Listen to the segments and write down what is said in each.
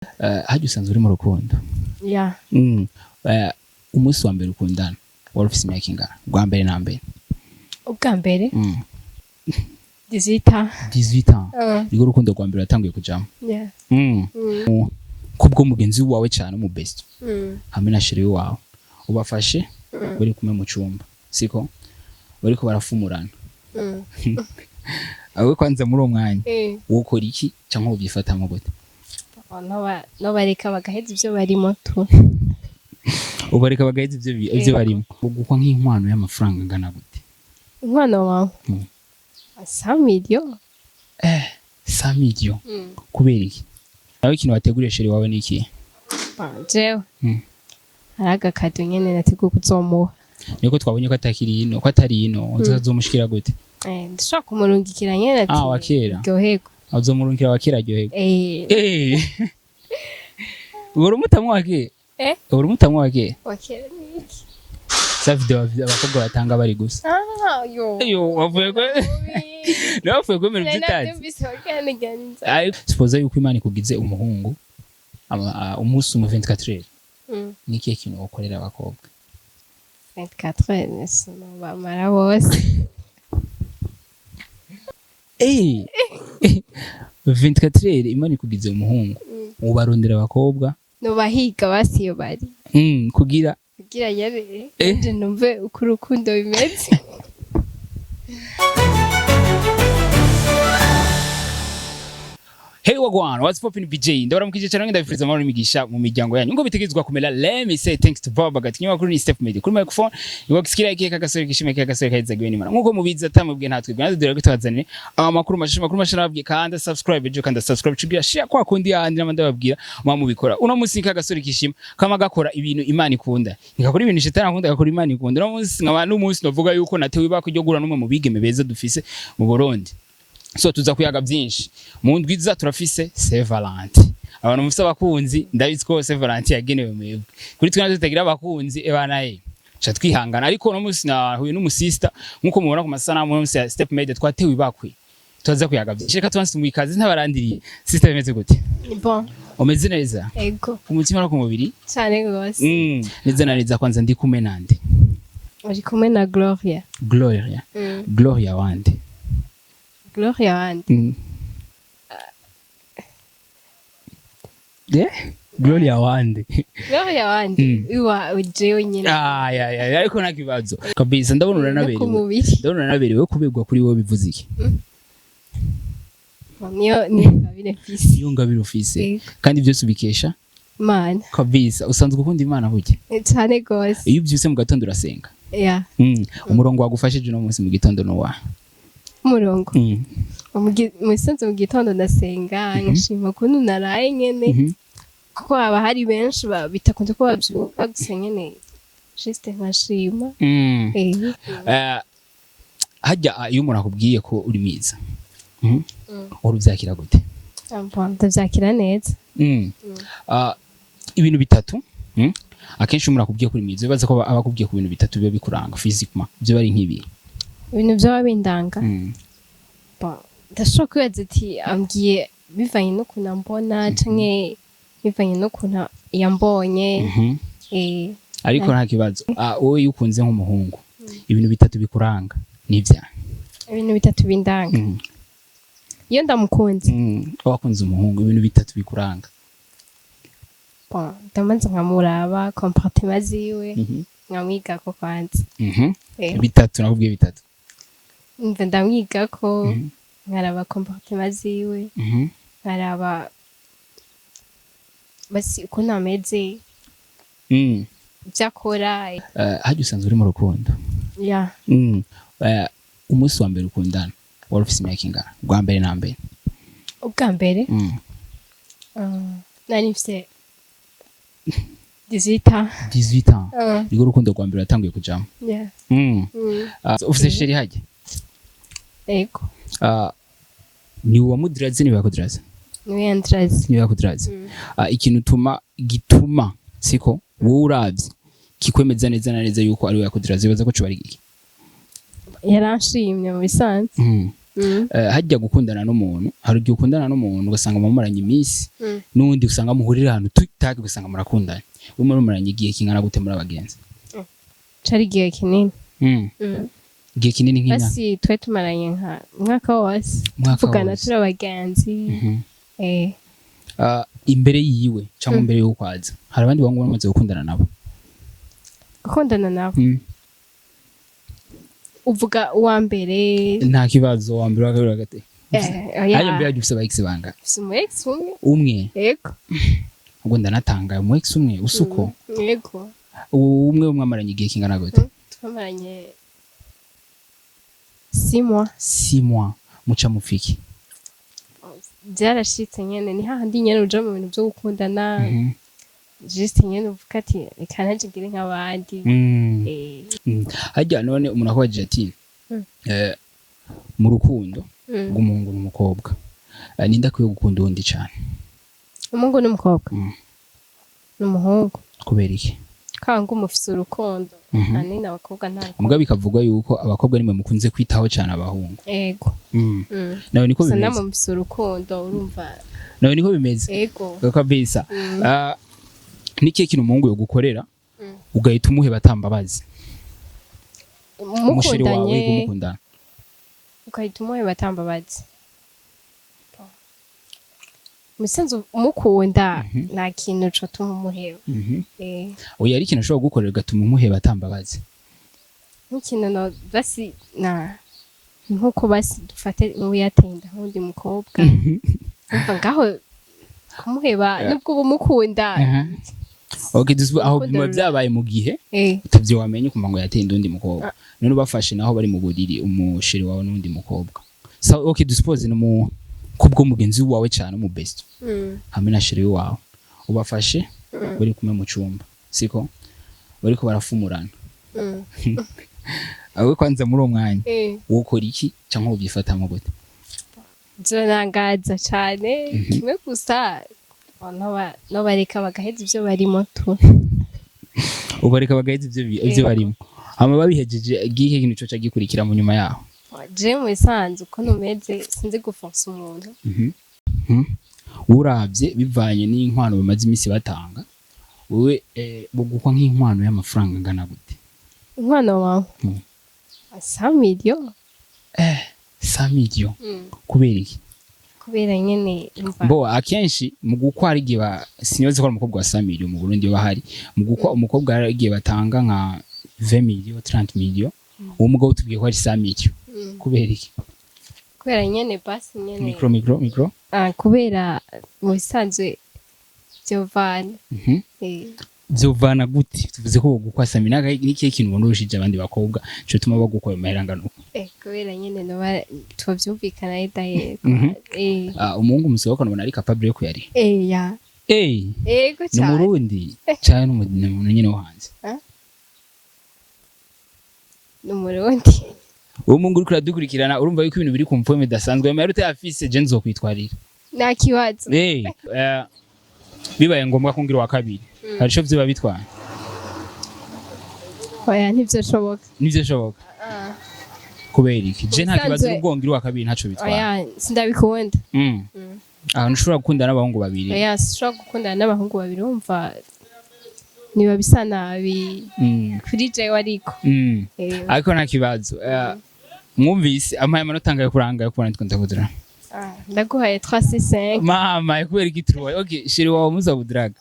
Harya usanzwe uri mu rukundo? Ya. Umunsi wa mbere ukundana wari ufise imyaka ingana, bwa mbere na mbere? Ubwa mbere? 18. 18 ans? Uh. Nirwo rukundo rwa mbere watanguye kujamo? Yeah. Kubwo mugenzi wawe cyane, umu best hamwe na chéri wawe, ubafashe bari kumwe mu cumba, siko bariko barafumurana, awe kwanza muri uwo mwanya wokora iki cyangwa ubyifatamo gute? Nobareka bagaheza ivyo barimo tu. Ubareka bagaheza ivyo barimo. Ugukwa nk'inkwano y'amafaranga angana gute? Inkwano wawe? 100 millions. 100 millions? Kubera iki? Nawe ikintu wateguriye chéri wawe ni iki? Jewe hari agakado nyene nateguye kuzomuha. Niko twabonye ko atakiri ino, ko atari ino, uzazomushikira gute? Ndashobora kumurungikira nyene ati Ah, wa kera. ryoherwa. Uzomurungikira wa kera aryoherwa? Eh. Uri umutamwa wa kera? Eh? Uri umutamwa wa kera? Wa kera ni iki? Sa video abakobwa batanga bari gusa. Ah, yo. Yo, wavuye ko nawe wavuye kwemera ibyo utazi. Navyumvise wa kera niganza. Ariko suppose yuko Imana ikugize umuhungu umunsi umwe, 24 heures, ni ikihe kintu wokorera abakobwa? 24 heures bamara bose. 24 heures Imana ikugize umuhungu, ubarondera abakobwa? Nobahiga basi iyo bari. Kugira Kugira yere nje numve uko urukundo bimeze. Hey wagwan, what's poppin', BJ? Ndabaramukije cyane, ndabifuriza amahoro n'imigisha mu miryango yanyu. Ngo bitegezwa kumera, let me say thanks to Baba Gati. Nyuma kuri ni Step Media. Kuri microphone, ngo kisikira iki kagasore kishime kagasore kahizagiwe n'Imana. Nkuko mubizi atamubwiye ntatwe. Natwe dore ko tubazanire amakuru mashasha, amakuru mashasha nababwiye kanda subscribe ejo, kanda subscribe cugira share kwa kundi yandi n'abandi babwira mwa mubikora. Uno munsi kagasore kishima kama gakora ibintu Imana ikunda. Nikakora ibintu shetani akunda, gakora Imana ikunda. Uno munsi nkaba n'umunsi novuga yuko natewe ibako ryo gura n'umwe mu bigeme beza dufise mu Burundi. So tuza kuyaga byinshi mu ndwiza. Turafise Saint Valentin. Abantu mufise abakunzi, ndabizi ko Saint Valentin yagenewe mwebwe. Kuri twe natwe tutagira abakunzi, ebana ye ca twihangana. Ariko uno munsi nahuye n'umusista, nkuko mubona ku masanamu, uno munsi ya Step Media twatewe ibakwe, tuza kuyaga byinshi. Reka tubanze tumuhe ikaze ntabarandiriye. Sister, bimeze gute? Ni bon. Umeze neza? Ego. Ku mutima no ku mubiri? Cane gose. Neza na neza. Kwanza ndi kumwe nande? Uri kumwe na Gloria. Gloria? Gloria wande? Gloria wande? Yeah? Gloria wande? Gloria wande? Iwa jewe nyene. Ay, ay, ay, ariko nta kibazo kabisa, ndabona No ku uranaberewe. mubiri. Ndabona uranaberewe. Kubegwa kuri wowe bivuze iki? Niyo ngabire mfise. Iyo ngabire ufise? Ego. Kandi byose ubikesha Imana. Kabisa. Usanzwe ukunda Imana burya? Cane gose. Iyo ubyutse mu gatondo urasenga? Ya. Umurongo wagufashije uno munsi mu gitondo ni uwahe? Umurongo? Mu bisanzwe mu gitondo ndasenga, nkashima ukuntu naraye nyene, kuko haba hari benshi bitakunze ko bavyuka, gusa nyene juste nkashima. Harya iyo umuntu akubwiye ko uri mwiza, uhora uvyakira gute? Ah, bon, ndavyakira neza. Ah, ibintu bitatu, Akenshi umuntu akubwiye ko uri mwiza, bibaza ko aba akubwiye ku bintu bitatu biba bikuranga physiquement, byo bari nk'ibi. Ibintu vyoba bindanga? Bon, ndashobora kwibaza ati ambwiye bivanye n'ukuntu ambona canke bivanye n'ukuntu yambonye. Ariko nta kibazo. Ah, wowe iyo ukunze nk'umuhungu, ibintu bitatu bikuranga nivya? Ibintu bitatu bindanga iyo ndamukunze? Wakunze umuhungu, ibintu bitatu bikuranga. Bon, ndamanza nkamuraba comportement ziwe, nkamwigako kwanza. Bitatu, nakubwiye bitatu. Umva, ndamwigako, nkaraba comportement ziwe, nkaraba basi ukuntu ameze, ibyo akora. Harya usanzwe uri mu rukundo? Ya. Umunsi wa mbere ukundana wari ufise imyaka ingana, bwa mbere na mbere? Ubwa mbere? Nari mfise 18 ans. 18 ans? Nirwo rukundo rwa mbere watanguye kujamo? Yeah. Ah, ufise chéri harya? Ego. Ah, ni uwamudiraze, ni yakudiraze? Niwe yandiraze. Niwe yakudiraze. Ah, ikintu utuma gituma siko wowe uravye kikwemeza neza na neza yuko ari we yakudiraze, bibaza ko coba ari iki? Yaranshimye mu bisanzwe. Hajya gukundana n'umuntu, hari igihe ukundana n'umuntu ugasanga mumaranye iminsi, n'undi usanga muhurira ahantu tutake, ugasanga murakundanye. We mumaranye igihe kingana gute muri abagenzi? Cari igihe kinini. Igihe kinini nk'imyaka? Basi twe tumaranye nka umwaka wose. Umwaka tuvugana wose. Turi abagenzi. Imbere yiwe cyangwa imbere y'uko aza, hari abandi bahungu bamaze gukundana nabo? Gukundana nabo? Uvuga uwa mbere? Nta kibazo, wa mbere, wa kabiri, wa gatatu. Oya. Hajya mbere ufise aba ex bangana? Mfise umu ex umwe. Umwe? Yego. Ubwo ndanatangaye, umu ex umwe usuko? Yego. Uwo umwe mwamaranye igihe kingana gute? Twamaranye 6 mois. 6 mois, muca mufiki? Byarashitse nyene, ni hahandi nyene uja mu bintu vyo gukundana, juste nyene uvuga ati reka nanje ngire nk'abandi. Harya none umuntu akubajije ati mu rukundo rw'umuhungu n'umukobwa, ninde akwiye gukunda uwundi cane? Umuhungu n'umukobwa? N'umuhungu. Kubera iki? Kanga umufise urukundo. Ahanini abakobwa nta rukundo. Mugabo bikavugwa yuko abakobwa nimwe mukunze kwitaho cane abahungu. Ego. Nawe niko Gusa bimeze? namwe mufise urukundo, urumva. Nawe niko bimeze? Ego. Kabisa. Ni ikihe kintu umuhungu yogukorera ugahita umuheba atambabazi, umusheri wawe? Mukundanye? Kumukundana. Ugahita umuheba atambabazi? Musanze umukunda, nta kintu cotuma umuheba. Oya, ari ikintu ashobora gukorera ugatuma umuheba atambabazi. Nk'ikintu no basi na nkuko basi dufate nk'uyatinda nk'undi mukobwa, umva ngaho kumuheba nubwo uba umukunda. Okay, aho Urukundo biba byabaye mu gihe utavyo wamenye ukumva ngo yateye undi mukobwa, none ubafashe naho bari mu buriri, umusheri wawe n'undi mukobwa. So okay, dusuppose no mu kubwo mugenzi wawe cyane, mu best hamwe na chéri wawe, ubafashe bari kumwe mu cyumba, siko bariko barafumurana, awe kwanza muri uwo mwanya wokora iki cyangwa ubyifatamo gute? Vyonangaza cane. Kimwe gusa, nobareka bagaheza ivyo barimo tu. Ubareka bagaheza ivyo barimo, hama babihejeje, gihe kintu coca gikurikira mu nyuma yaho? Je mu bisanzwe uko numeze, sinzi guforsa umuntu. Uravye bivanye n'inkwano bamaze iminsi batanga, wewe bugukwa nk'inkwano y'amafaranga angana gute? Inkwano wawe? 100 millions. 100 millions? Kubera iki? Kubera nyene umva. Bo akenshi mu gukwa hari igihe sinibaze ko ari umukobwa wa 100 millions mu Burundi bahari. Mu gukwa umukobwa hari igihe batanga nka 20 millions, 30 millions. Uwo mugabo tubwiye ko ari 100 millions. Kubera iki? Kubera nyene basi nyene. Micro, micro, micro. Ah, kubera mu bisanzwe vyovana. Vyovana gute? Tuvuze ko gukwa 100 millions, n'ikihe kintu ubona urushije abandi bakobwa cyo tuma bagukwa ayo mahera angana uko? Kubera nyene noba tuvyumvikana edaye. Ah, umuhungu musohokana ubona ari capable yo kuyariha? Ya. Ego. Ni Cane. Umurundi cyane n'umuntu nyine wo hanze? Ni Umurundi. Uwo muhungu uriko uradukurikirana, urumva yuko ibintu biri ku mvume bidasanzwe. Ayo mahera utayafise, je nzokwitwarira. Nta kibazo. Bibaye ngombwa ko ngira uwa kabiri, hari ico vyoba bitwaye? Oya, ntivyoshoboka. Nivyo shoboka? Kubera iki? Je nta kibazo. Ubusanzwe- Ubwo ngira uwa kabiri ntaco bitwaye. Oya, sindabikunda. Ahantu ushobora gukundana n'abahungu babiri? Oya, sinshobora gukundana n'abahungu babiri, wumva niba bisa nabi kuri jewe ariko. Ariko nta kibazo. Mwumvise ampaye amanota angahe kuranga yo kubona twenda kudura? Ah, ndaguhaye 3 5. Mama, kubera iki trois? Okay, chéri wawe muza buduraga,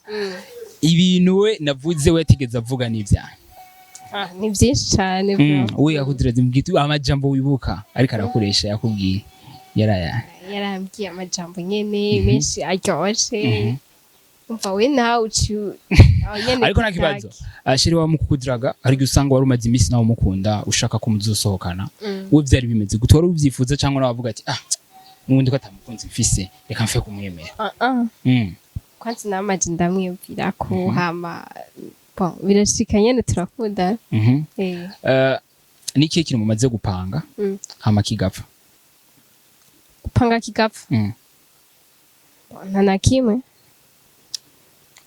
ibintu we navuze we atigeze avuga n'ivyaha? Ah, ni byinshi cyane bro. We yakuduraze mbwita amajambo wibuka ariko arakoresha, yakubwiye yaraya? Yarambwiye amajambo nyene menshi aryoshe, umva we nawe uci aho nyene. Ariko nta kibazo. Chéri wawe mukukuduraga, hari igihe usanga wari umaze iminsi nawe umukunda, ushaka ko muzosohokana. We byari bimeze gute? Wari ubyifuza cyangwa nawe avuga ati ah, n'ubundi ko atamukunzi mfise, reka mfe kumwemera? Ah, ah. Kwanza namaje ndamwiyumvira ko hama bon birashika nyene turakundana. Ni ikihe kintu mumaze gupanga hama kigapfa? Gupanga kigapfa? Bon, nta na kimwe.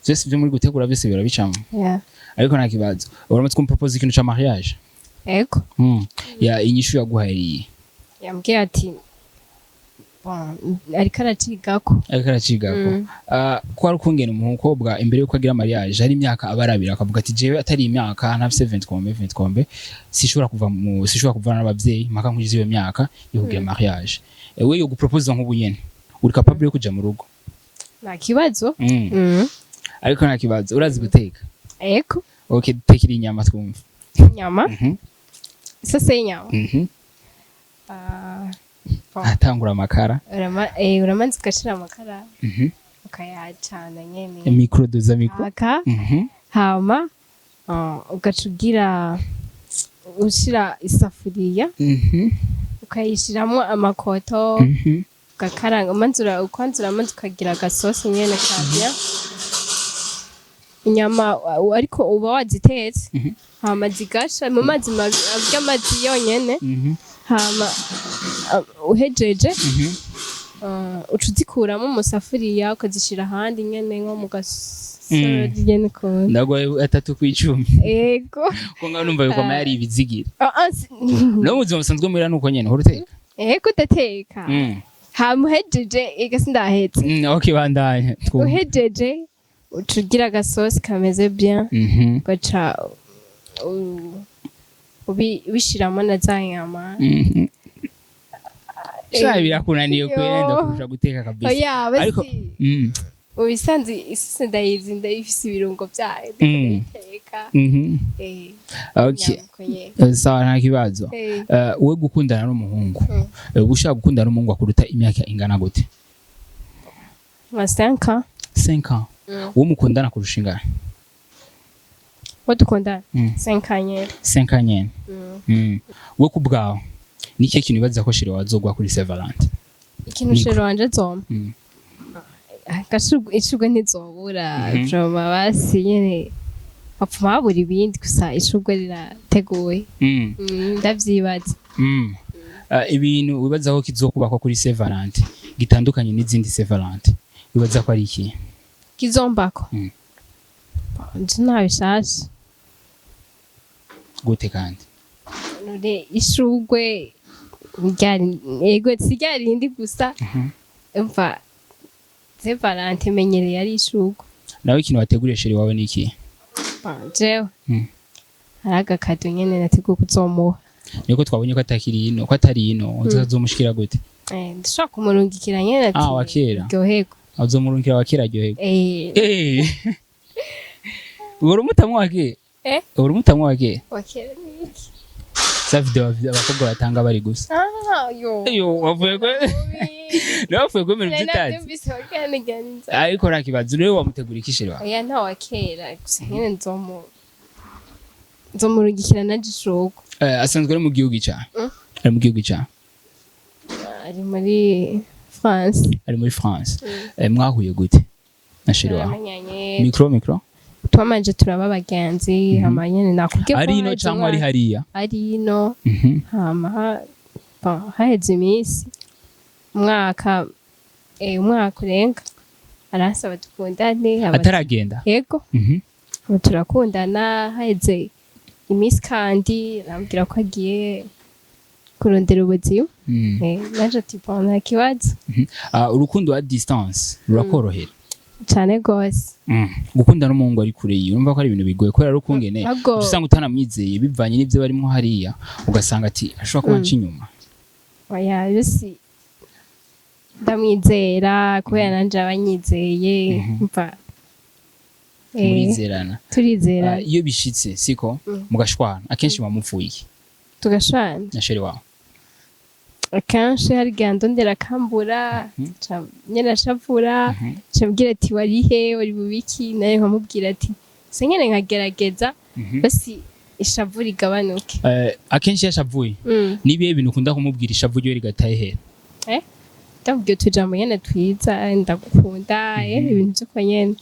Vyose byo muri gutegura byose birabicamo? Yeah. Ariko nta kibazo, uramaze kumpropose ikintu ca mariage? Ego. Ya inyishu yaguhaye? Yambwiye ati Bon, ariko aracigako. Ariko aracigako. Ko ari ukungena umukobwa imbere yuko agira mariage hari imyaka aba arabira, akavuga ati: "Jewe atari imyaka ntafise 20 kombe 20 kombe, sishobora kuva mu sishobora kuvana n'abavyeyi mpaka nkujize iyo myaka yo kugira mariage." We yo gupropose nk'ubu nyene, uri capable yo kuja mu rugo? Nta kibazo. Ariko nta kibazo, urazi guteka? Ego. Okay, dutekera inyama twumva. Inyama? Mhm. Isose y'inyama? Mhm. Ah, bon. Atangura amakara. Uramanza ugashira amakara, ukayacana nyene. Micro, duza micro. Aka hama ugaca ugira ushira isafuriya, ukayishiramwo amakoto, ugakaranga, umanza kwanza uramanza ukagira agasosi nyene kabya inyama, ariko uba wazitetse, hama zigasha mu mazi mabi, arya amazi yonyene, hama uhejeje, uca uzikuramo mu safuriya, ukazishira ahandi nyene nko mu gasorori nyene ukuntu. Ndagwaye 3 kw'icumi. Ego. Ko ngaho numva bikoma yari ibizigira. Ah, ah, No mu buzima busanzwe muhira nuko nyene uhora uteka? Ego, ndateka. Hama uhejeje, ega sindahetse. Okay, bandanya twumve. Uhejeje uca ugira agasosi kameze bien, ugaca ubishiramo na za nyama. Sha, birakunaniye kwenda Yo. kurusha guteka kabisa. Oya. Ariko basi ubisanzwe isose ndayizi, ndayifise ibirungo vyayo, ndayiteka. Okay. Inyama uko nyene. Sawa, nta kibazo. We gukundana n'umuhungu, uba ushaka gukundana n'umuhungu akuruta imyaka ingana gute? Nka 5 ans. 5 ans? Uwo mukundana kurusha ingana? Wo dukundana? 5 ans nyene. 5 ans nyene. We ku bwawe ni ikihe kintu wibaza ko chéri wazogwa kuri Saint Valentin? Ikintu Niko. chéri wanje azompa? Agashurwe, ishurwe ntizobura. Vraiment, basi nyene bapfuma babura ibindi, gusa ishurwe rirateguye. Ndavyibaza. Ibintu wibaza ko kizokubakwa kuri Saint Valentin gitandukanye n'izindi Saint Valentin, wibaza ko ari iki? Kizombako? Nje nta bishasha. Gute kandi? None ishurwe ryari, ego, si ryarindi gusa. Umva, Saint Valentin menyereye ari ishurwe. Nawe ikintu wateguriye chéri wawe ni iki? Bon, jewe hari agakado nyene nateguye kuzomuha. Niko twabonye ko atakiri ino, ko atari ino, uzomushikira gute? Ndashobora kumurungikira nyene ati Ah, wa kera. ryoherwa. Uzomurungikira wa kera aryoherwa? Eh. Eh, uri umutamu wa kera? Eh? Uri umutamu wa kera? Wa kera ni iki? Za video abakobwa batanga bari gusa. Ah, yo. Yo, wavuye ko nawe wavuye kwemera ibyo utazi. Navyumvise wa kera niganza. Ariko nta kibazo. Rero wamutegura iki chéri wawe? Oya, nta wa kera, gusa nyene nzomurungikira naje ishurwe. Asanzwe ari mu gihugu ca ari mu gihugu ca Ari muri France. Ari muri France. Mwahuye gute na chéri wawe? Turamenyanye. Micro, micro. Twamanje turaba abagenzi, hama nyene nakubwiye ko Ari ino haheze cyangwa ari umwaka. hariya? Ari ino. Hama bon, haheze iminsi, umwaka, umwaka urenga, aransaba dukundane Ataragenda? Yego. Ubu turakundana, haheze iminsi kandi arambwira ko agiye kurondera ubuzima. Naje ati: "Bon, nta kibazo." Ah, urukundo à distance rurakorohera? Cane gose. Gukunda n'umuhungu ari kure yiwe, urumva ko ari ibintu bigoye kubera ari ukungene Ahubwo uca usanga utanamwizeye bivanye n'ibyo barimo hariya, ugasanga ati ashobora kuba anca inyuma. Oya, yo si ndamwizera kubera nanje aba anyizeye. Mva, Murizerana? Turizerana. Ah, iyo bishitse siko mugashwana, akenshi muba mupfuye iki? Tugashwana? Na chéri wawe. Akenshi hari igihe andondera akambura, nyene ashavura, ca ambwira ati: "Warihe? Wari bubiki?" Naye nkamubwira ati se nyene nkagerageza basi ishavu rigabanuke. Akenshi iyo ashavuye, nibihe bintu ukunda kumubwira ishavu ryiwe rigataye hera? Ndamubwira utujambo nyene twiza, ndagukunda, ibintu vy'uko nyene.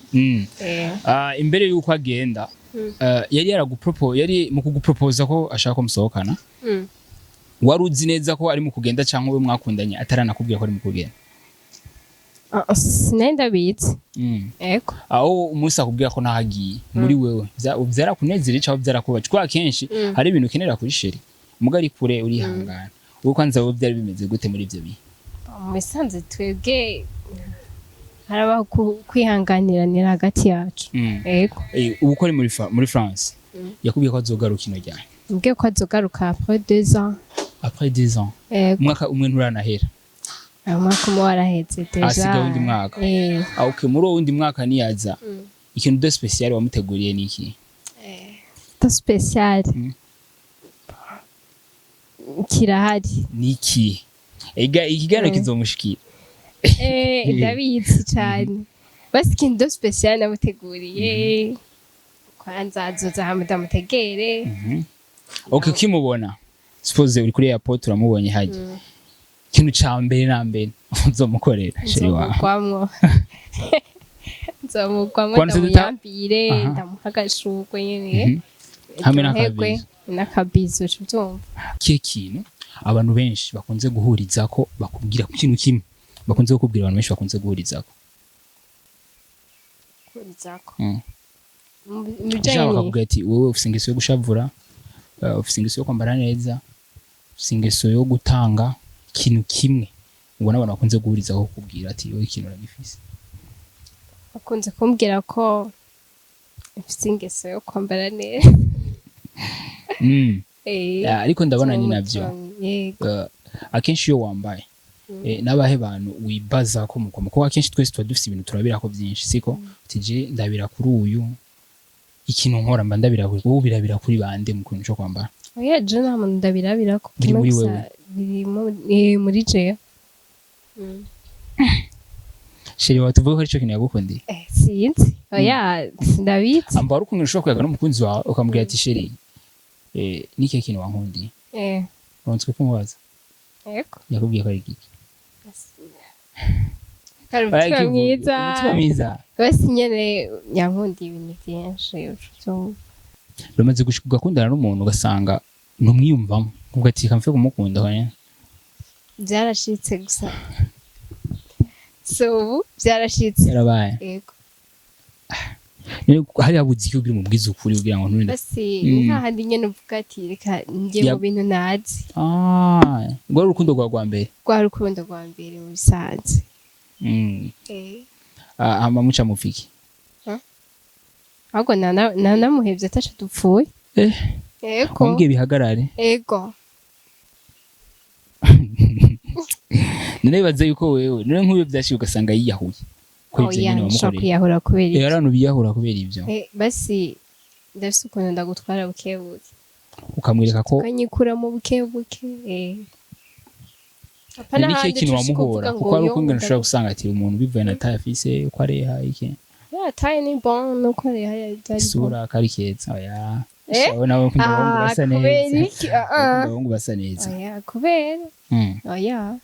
Ah, imbere yuko agenda, yari yaragupropo, yari mu kugupropoza ko ashaka ko musohokana, wari uzi neza ko ari mu kugenda cyangwa we mwakundanye ataranakubwira ko ari mu kugenda? Ah, sinari ndabizi. Ego. Aho umunsi akubwira ko ntahagiye, muri wewe vyarakunezera cyangwa vyarakubaje? Kuko akenshi hari ibintu ukenera kuri chéri muga ari kure, urihangana. Wowe kwanza, wowe byari bimeze gute muri ivyo bihe? Mu bisanzwe twebwe harabaho kwihanganiranira hagati yacu. Yego. Ubu ko ari muri France, yakubwiye ko azogaruka ino ryari? Mbwiye ko azogaruka après 2 ans. Après 2 ans? Yego. Umwaka umwe nturanahera. Umwaka umwe waraheze déjà. Hasigaye uwundi mwaka. Eh. Ah, okay, muri uwo wundi mwaka niyaza, ikintu de spécial wamuteguriye ni iki? De spécial kirahari. Ni iki? Ega ikiganiro kizomushikira. Eh, ndabizi cyane. Basi ikintu de spécial namuteguriye, kwanza azoza hama ndamutegere. Okay, ukimubona, suppose uri kuri airport uramubonye hajya, ikintu ca mbere na mbere uzomukorera chéri wawe? Nzomugwamwo, nzomugwamwo. Kwanza Ndamuyambire. Aha. Ndamuha agashurwe nyene. Hamwe aryoherwe. n'akabizo. N'akabizo, uca ubyumva. Kihe kintu abantu benshi bakunze guhurizako bakubwira, ku kintu kimwe bakunze kukubwira, abantu benshi bakunze guhurizako? Kurizako? Mu Ushaka bijanye n'iki? bakakubwira ati wowe ufise ingeso yo gushavura, ufise ingeso yo kwambara neza, ufise ingeso yo gutanga. Ikintu kimwe ubona abantu bakunze guhurizaho kukubwira ati wowe ikintu uragifise. Bakunze kumbwira ko mfise ingeso yo kwambara neza. Eh, Yeah, ariko ndabona ni navyo. Yego. Akenshi iyo wambaye, n'abahe bantu wibaza ko mukoma? Kuko akenshi twese tuba dufise ibintu turabirako byinshi, siko? Uti je ndabira kuri uyu, ikintu nkora mba ndabira kuri wowe. Birabira kuri bande mu kintu cyo kwambara? Oya, je nta muntu ndabirabirako. Biri Kimwe muri gusa. wewe. Biri muri jewe. Chéri wawe tuvuge ko arico kintu yagukundiye? Eh, sinzi, oya, sindabizi. Amba wari ukuntu ushobora kuyaga n'umukunzi wawe ukamubwira ati chéri, nikihe kintu wankundiye? Eh. Urontswe kumubaza? Yego. Yakubwiye ko ari igiki? Kari umutima mwiza. Umutima mwiza. Basi nyene yankundiye ibintu byinshi, uca. Rumaze gushika ugakundana n'umuntu ugasanga ntumwiyumvamo, uvuga ati reka mfe kumukunda oya? Byarashitse gusa so ubu byarashitse. Yarabaye? Yego. None hari habuze iki kugira umubwize ukuri, kugira ngo nturinde? Basi ni hahandi nyene uvuga ati reka njye mu bintu ntazi. Ah, rwari urukundo rwa mbere? Rwa rukundo rwa mbere mu bisanzwe. Eh. Ah, hama muca mupfiki? Ahubwo nanamuhevye ataco dupfuye. Eh? Yego. Wambwiye bihagarare? Yego. None bibaze yuko wewe, none nk'uyo byashiye ugasanga yiyahuye ko ivyo Oya, nyene nshobora wamukoreye? kwiyahura kubera Eh, iki? hari abantu biyahura kubera ivyo. Eh, basi ndafise ukuntu ndagutwara bukebuke. Ukamwereka ko Ukanyikuramo bukebuke, eh. Apana ni ikihe hahandi kintu uca ushika wamuhora? uvuga Kuko ngo hari yo ukungene ushobora gusanga ati umuntu bivuye na taille afise, uko areha, iki. Ya taille ni bon, nuko reha byari bon. Isura kari keza, oya. Eh? Shawe nawe ukunda abahungu Ah, basa kubera neza. iki? Ah, ah. Ukunda abahungu basa neza. Oya, kubera oya.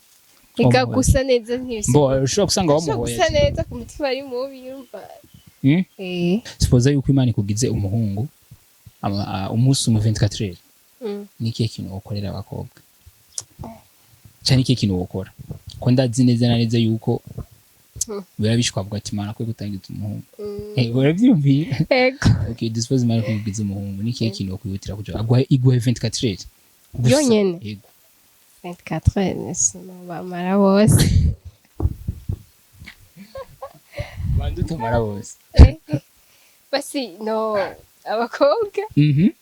Ega Wamuhoye. gusa neza ntibisi. Mbo ushobora gusanga Ushobora wamuhoye. gusa neza ku mutima ari mubi, urumva. Eh. Suppose yuko Imana ikugize umuhungu umunsi umwe, 24 heures, ni ikihe kintu wokorera abakobwa, cyane ikihe kintu wokora? Ko ndazi neza na neza yuko biba bishwa avuga ati Imana akwiye gutangiza umuhungu. Eh, urabyiyumvira? Ego. Okay, dispose Imana kugize umuhungu, ni ikihe kintu wokwihutira kuja aguhe, iguhe 24 heures gusa? Yonyene? Yego. 24 heures bamara bose. Bandu tumara bose. Basi no abakobwa.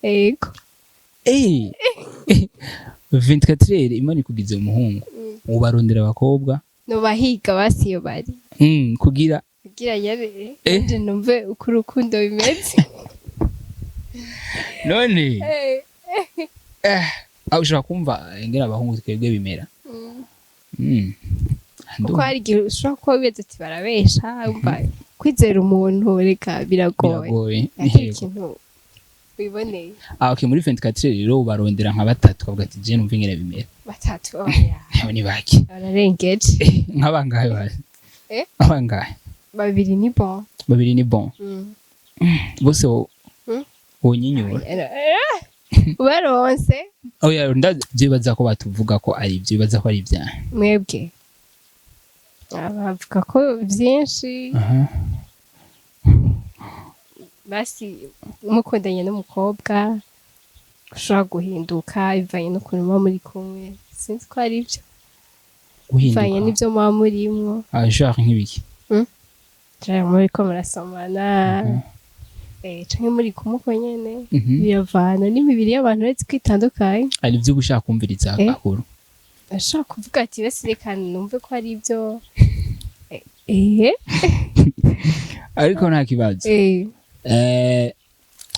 Ego. Eh, 24 heures Imana ikugize umuhungu, ubarondera abakobwa? No bahiga basi iyo bari. Kugira Kugira yabe Eh. nje numve uko urukundo bimeze. None Eh. eh, aho ushobora kumva ingene abahungu twebwe bimera. Kuko hari igihe ushobora kuba wibaza ati barabesha, umva kwizera umuntu reka biragoye. Biragoye. Ariko Yego. ikintu wiboneye. Ah, okay, muri 24 heures rero ubarondera nka batatu, ukavuga ati je numva ingene bimera. Batatu, oya. Abo ni bake. Bararengeje. Nk'abangahe bazi? Eh? Abangahe? Babiri ni bon. Babiri ni bon? Bose wonyinyura? Baronse. Oya, ndavyibaza ko batuvuga ko ari ibyo, bibaza ko ari ibyaha. Mwebwe bavuga ko byinshi. Basi mukundanye n'umukobwa ushobora guhinduka bivanye n'ukuntu muba muri kumwe, sinzi ko ari byo. Bivanye Guhinduka. n'ivyo muba murimwo. Ah, genre nk'ibiki? Canke muriko murasomana, canke muri kumwe uko nyene. Biravana n'imibiri y'abantu, uretse ko itandukanye. Hari ibyo uba ushaka kumviriza akuru. Ashaka kuvuga ati: "Bese reka numve ko ari ibyo." Ariko nta kibazo.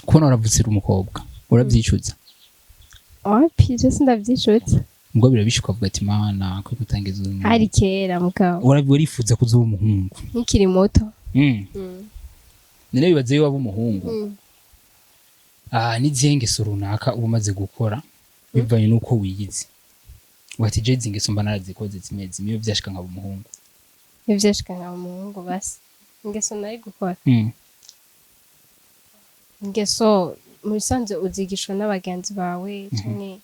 Kubona waravutse uri umukobwa, urabyicuza? Wapi, je sindavyicuza. Ubwo birabishuka ukavuga ati: "Mana, ko gutangiza uyu Hari kera, mugabo. Warifuza kuzoba umuhungu? Nkikiri muto. None bibaze iyo waba umuhungu, n'izihe ngeso runaka uba umaze gukora bivanye n'uko wiyizi, wati: "Je izi ngeso mba narazikoze zimwe zimwe iyo vyashika nkaba umuhungu"? Iyo vyashika nkaba umuhungu, basi ingeso nari gukora, ingeso mu bisanzwe uzigishwa n'abagenzi bawe, canke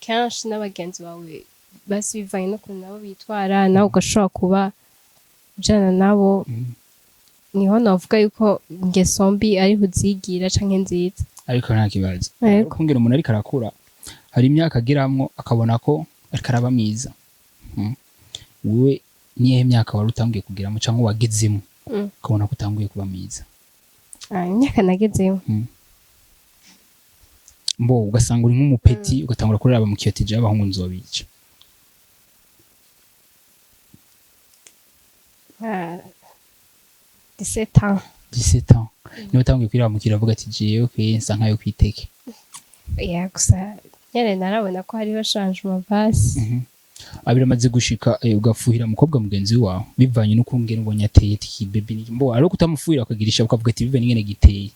kenshi n'abagenzi bawe, basi bivanye n'ukuntu nabo bitwara, nawe ugashobora kuba ujana nabo. Niho navuga yuko ingeso mbi ariho uzigira canke nziza. Ariko nta kibazo. Yego. Kungera umuntu ariko arakura, hari imyaka agiramwo akabona ko ariko araba mwiza. Wewe niyihe myaka wari utanguye kugiramo cyangwa wagezemo ukabona ko utanguye kuba mwiza? Ah, imyaka nagezemo? Mbo ugasanga uri nk'umu petit, ugatangura kuraba mu kiyote: "Je abahungu nzobica." Nka 17 ans. 17 ans niba utanguye kwiraba mu kiyo, avuga ati: "Jewe kwe nsa nkayo kwiteke"? Ya, gusa nyene narabona ko hariho changement basi. Abiramaze gushika ugafuhira umukobwa mugenzi wawe bivanye n'uko ngene ubonye ateye, ati: "Ki bébé ni mbo", ariko utamufuhira ukagirisha ukavuga ati: "Bive n'ingene giteye"?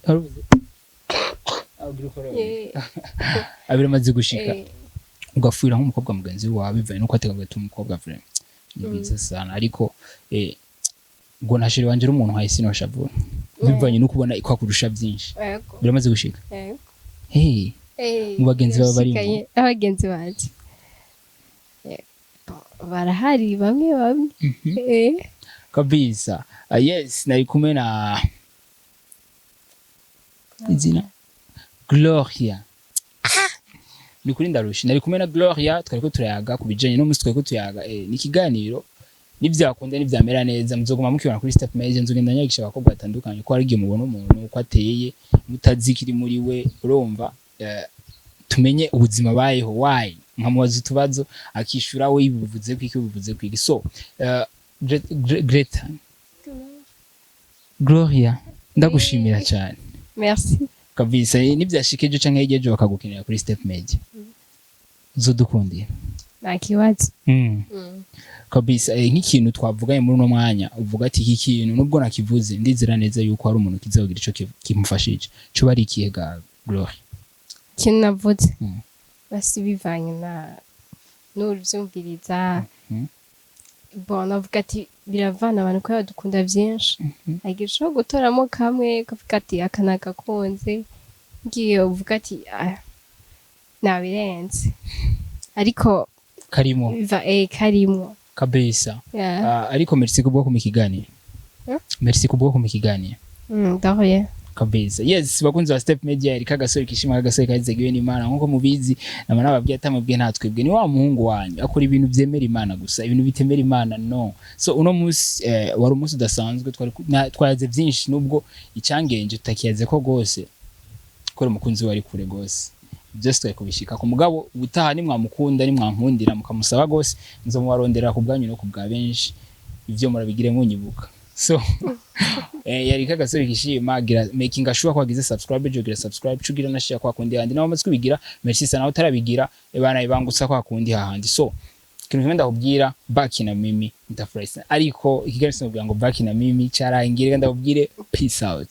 Waravuze? Abwira uko urabizi. Abiramaze gushika ugafuhira nk'umukobwa mugenzi wawe bivanye n'uko ateka, ati: "Umukobwa vraiment ni mwiza sana", ariko ngo nta chéri wanje ari umuntu nka sinoshavura bivanye n'uko ubona ko akurusha byinshi? Yego. Biramaze gushika? Yego. Hey. Mu bagenzi baba barimo? Birashikanye n'abagenzi banje. Barahari bamwe bamwe. Kabisa. Yes, nari kumwe na izina Gloria. Ni kuri ndarusha, nari kumwe na Gloria, twariko turayaga ku bijanye n'umunsi twariko tuyaga, ni ikiganiro nivyakunda nivyamera neza muzoguma mukibona kuri Step Manager. Nzogenda nyagisha abakobwa batandukanye, ko hari igihe mubona umuntu uko ateye mutazi ikiri muri we, urumva, tumenye ubuzima bayeho, why nkamubaza utubazo akishura we bivuze kwiki, bivuze kwiki. So Greta, Gloria, ndagushimira cyane. Merci. Kabisa. Nivyashika ejo canke hirya ejo bakagukenera kuri Step Media, uzodukundira? Nta kibazo. Kabisa. Nk'ikintu twavuganye muri uno mwanya uvuga ati: "Iki kintu nubwo nakivuze, ndizera neza yuko hari umuntu kizagira ico kimufashije", co ari ikihe ga Glory? Ikintu navuze, basi bivanye na n'uvyumviriza, bon, navuga ati biravana abantu kubera dukunda byinshi. Hari ushobora gutoramo kamwe ukavuga ati: "Aka nagakunze", ngiye uvuga ati: "Ah, nabirenze", ariko Karimo. Biva karimwo. Kabisa. Yeah. Ah, ariko merci kubwo kumpa ikiganiro. Merci kubwo kumpa ikiganiro. De rien. Kabisa. Yes, bakunzi ba Step Media, Erika Gasore kishima, Gasore kazigiwe n'Imana nkuko mubizi, nama nababwiye atamubwiye nta twebwe, ni wa muhungu wanyu akora ibintu vyemera Imana gusa, ibintu bitemera Imana no. So uno munsi wari umunsi udasanzwe, twari twayaze byinshi nubwo icyangenje tutakiyaze ko gose kubera umukunzi we ari kure gose, byose twari kubishika ku mugabo. Ubutaha nimwamukunda, nimwankundira mukamusaba gose, nzomubarondera ku bwanyu no ku bwa benshi. Ivyo murabigire munyibuka. So yari kagasore kishima. Gira making sure ko wagize subscribe, jo gira subscribe, cugira na share kwa kundi handi nawe amaze kubigira. Merci sana. Utarabigira ebana ibangutsa kwa kundi hahandi. So ikintu kimwe ndakubwira, baki na mimi, ndafurahi sana, ariko ikiganiro sinubwira ngo baki na mimi cyarangiye, reka ndakubwire peace out.